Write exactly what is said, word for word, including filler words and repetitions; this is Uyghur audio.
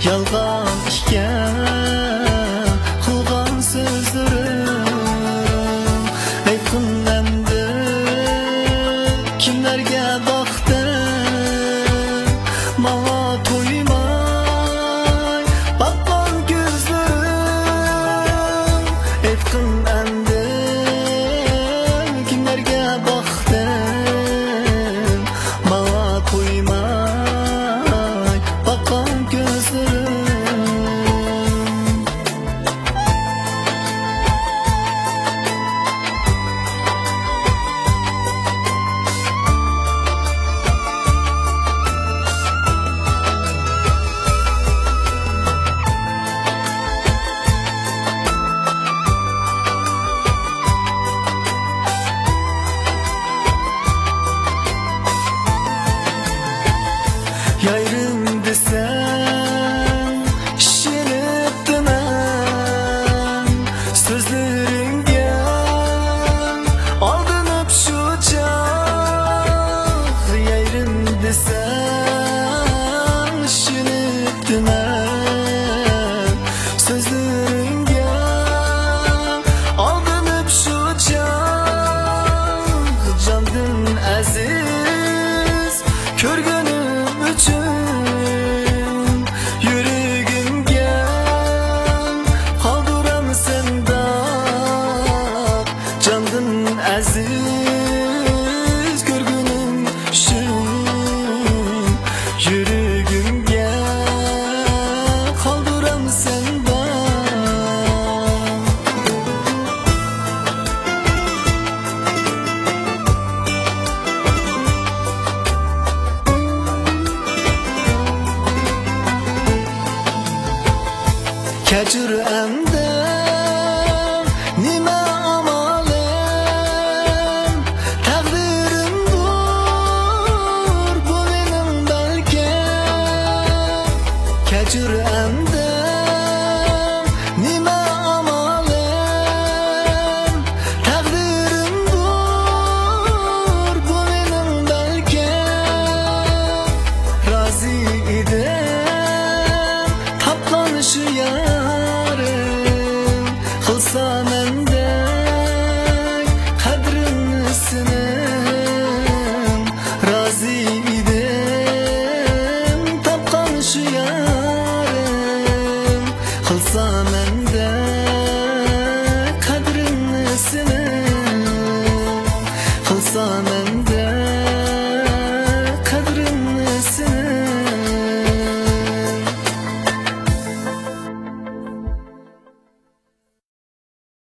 يالغان ئىكەن قىلغان سۆزلىرىم، ئېيتقىن ئەمدى كىملەرگە باقتىڭ؟ ماڭا تويماي باققان كۆزلىرىم، ئېيتقىن ئەمدى كىملەرگە باقتىڭ؟ ماڭا تويماي باققان كۆزلىرىم. يايرىم دېسەڭ ئىشىنىپتىمەن سۆزلىرىڭگە، ئالدىنىپ شۇ چاغ. يايرىم دېسەڭ ئىشىنىپتىمەن سۆزلىرىڭگە، ئالدىنىپ شۇ چاغ. جاندىن ئەزىز كۆرگىنىم ئۈچۈن يۈرىكىمگە قالدۇرامسەن داغ. جاندىن ئەزىز كۆرگىنىم ئۈچۈن يۈرىكىمگە قالدۇرامسەن داغ. كەچۈر ئەمدى، نېمە ئامالىم، تەقدىرىمدۇر بۇ مېنىڭ بەلكىم. كەچۈر ئەمدى،